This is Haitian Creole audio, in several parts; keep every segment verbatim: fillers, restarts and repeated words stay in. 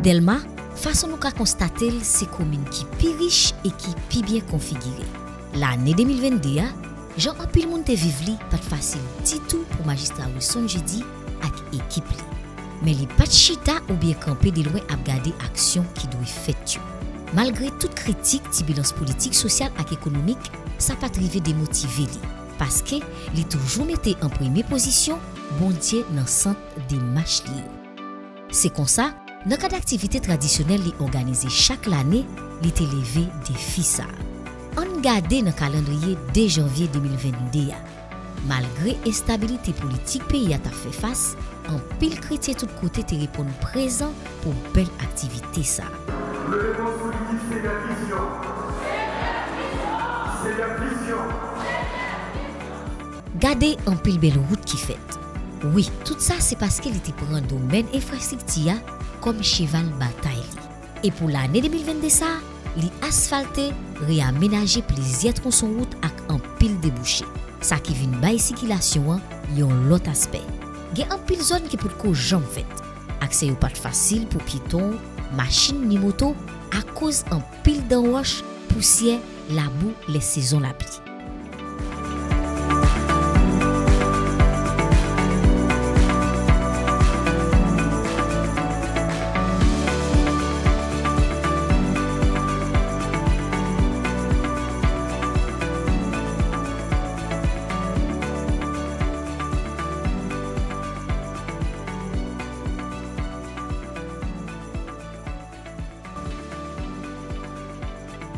Dèlma, fason nou ka konstate l, se komin ki pi rich e ki pi byen konfigire. Lane de mil venn de a, jan anpil moun te viv li, pa t fasil ditou pou Majistra Wilson Jeudi ak ekip li. Men li pa t chita oubyen kanpe de lwen ap gade aksyon ki dwe fèt yo. Malgre tout kritik, tibilans politik, sosyal ak ekonomik, sa pa t rive demotive li, paske li toujou mete an premye pozisyon Bondye nan sant demach li yo. Se konsa, nan kad aktivite tradisyonèl li òganize chak lane, li te leve defi sa a. Ann gade nan kalandriye de janvye de mil venn de a. Malgre enstabilite politik peyi a t ap fè fas, anpil kretyen tout kote te reponn prezan pou bèl aktivite sa a. Leve men w si w di Senyè vizyon. Senyè vizyon. Gade anpil bèl wout ki fèt. Wi, tout sa se paske li te pran domèn enfrastrikti a kòm cheval batay li. E pou lane de mil venn de sa a, li asfalte, reyamenaje plizyè twonson wout ak anpil debouche, sa ki vin bay sikilasyon an yon lòt aspè. Gen anpil zòn ki potko janm fèt. Aksè yo pa t fasil pou pyeton, machin ni moto akoz anpil dan wòch, pousyè, labou lè sezon lapli.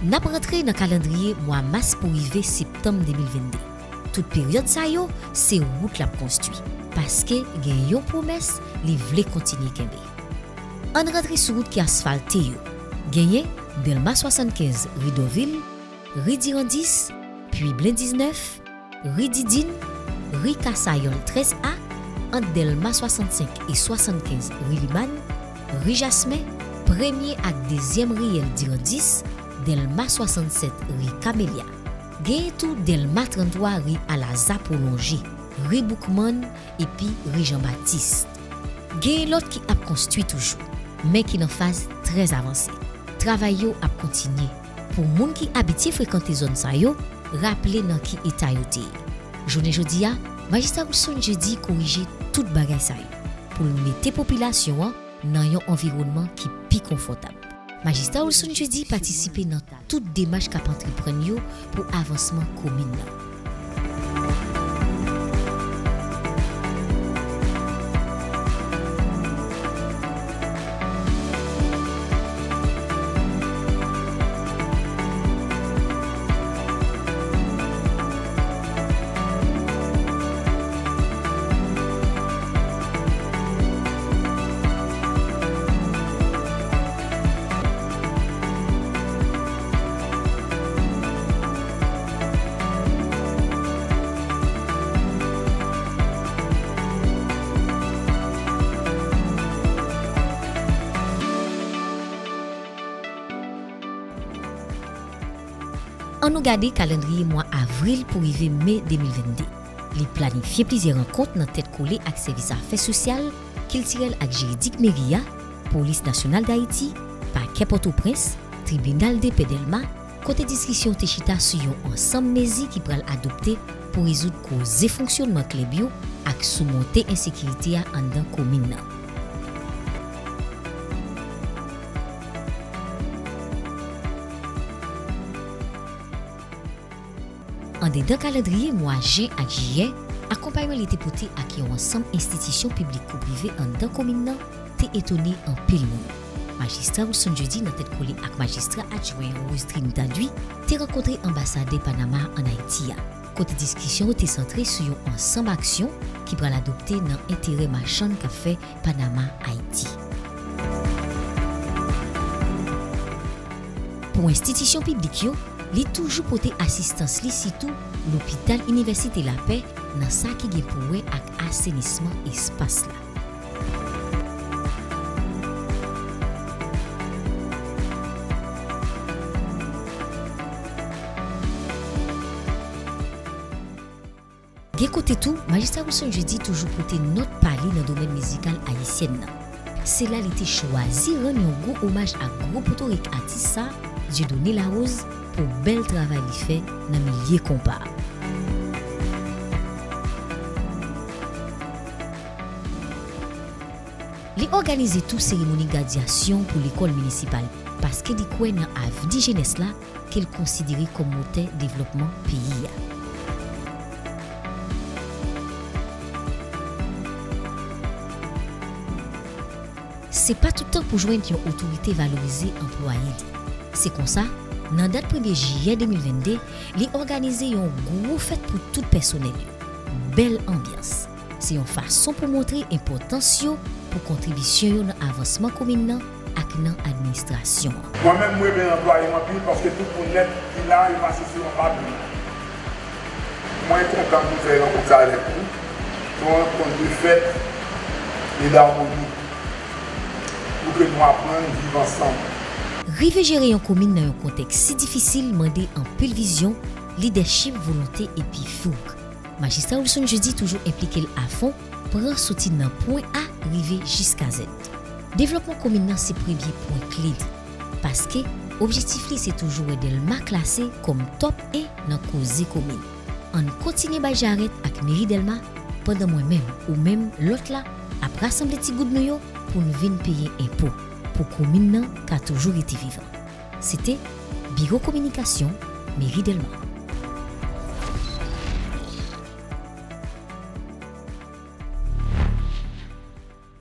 N ap rantre nan kalandriye mwa mas pou rive septanm de mil venn de. Tout peryòd sa yo, se wout l ap konstwi, paske gen yon pwomès li vle kontinye kenbe. Ann rantre sou wout ki asfalte yo. Genyen Dèlma swasannkenz ri Dòvil, ri Dirandis, Pwiblen diznèf, ri Didin, ri Kasayòl trèz A, ant Dèlma swasannsenk e swasannkenz ri Limann, ri Jasmen, premye ak dezyèm riyèl Dirandis, Dèlma swasannsèt ri Kamelya. Genyen tou Dèlma tranntwa ri Alaza pwolonje, ri Boukmann epi ri Jan Batis. Genyen lòt ki ap konstwi toujou, men ki nan faz trè avanse. Travay yo ap kontinye. Pou moun ki abitye frekante zòn sa yo, raple nan ki eta yo te ye. Jounen jodi a, Majistra Wilson Jeudi korije tout bagay sa yo pou l mete popilasyon an nan yon anviwònman ki pi konfòtab. Majistra Wilson Jeudi patisipe nan tout demach k ap antreprann yo pou avansman komin nan. Ann nou gade kalandriye mwa avril pou rive me de mil venn de. Li planifye plizyè rankont nan tèt kole ak sèvis afè sosyal, kiltirèl ak jiridik meri a, Polis Nasyonal Dayiti, Pakè Pòtoprens, Tribinal Depè Dèlma, kote diskisyon te chita sou yon ansanm mezi ki pral adopte pou rezoud koze fonksyònman klèb yo ak sou monte ensekirite a anndan komin nan. Andedan kalandriye mwa jen ak jiyè, akonpayman li te pote ak yon ansanm enstitisyon piblik kou prive anndan komin nan te etone anpil moun. Majistra Wilson Jeudi nan tèt kole ak majistra adjwen Rose Trinidad Louis te rankontre anbasadè Panama ann Ayiti a, kote diskisyon yo te santre sou yon ansanm aksyon ki pral adopte nan enterè machann k ap fè Panama Ayiti. Pou enstitisyon piblik yo, li toujou pote asistans li, sitou Lopital Inivèsite Lapè, nan sa ki gen pou wè ak asenisman espas la. Gen kote tou, Majistra Wilson Jeudi toujou pote nòt pa li nan domèn mizikal ayisyèn nan. Se la li te chwazi rann yon gwo omaj ak gwo potorik atis sa, Dieudonné Larose, pou bèl travay li fè nan milye konpa a. Li òganize tou seremoni gradyasyon pou lekòl minisipal, paske li kwè nan avni jenès la ke l konsidere kòm motè devlòpman peyi a. Se pa tout tan pou jwenn yon otorite valorize anplwaye li. Se konsa, nan dat premye jiyè de mil vennde, li òganize yon gwo fèt pou tout pèsonèl yo. Bèl anbyans. Se yon fason pou montre enpòtans yo pou kontribisyon yo nan avansman komin nan ak nan administrasyon an. Mwen menm, mwen renmen anplwaye m anpil paske tout moun nèt ki la, yo pase sou anba pye m. Mwen kontan pou fè rankont sa avèk ou. Se yon rankont de fèt e damoni pou ke nou aprann viv ansanm. Rive jere yon komin nan yon kontèks si difisil mande anpil vizyon, lidèchip, volonte epi foug. Majistra Wilson Jeudi toujou enplike l afon, pran soti nan pwen A rive jiska Z. Devlòpman komin nan se premye pwen kle li, paske objektif li se toujou wè Dèlma klase kòm top en nan koze komin. Ann kontinye bay jarèt ak meri Dèlma, pandan mwen menm, ou menm, lòt la, ap rasanble ti goud nou yo pou n vin peye enpo, pou komin nan ka toujou rete vivan. Se te Biwo Kominikasyon Meri Dèlma.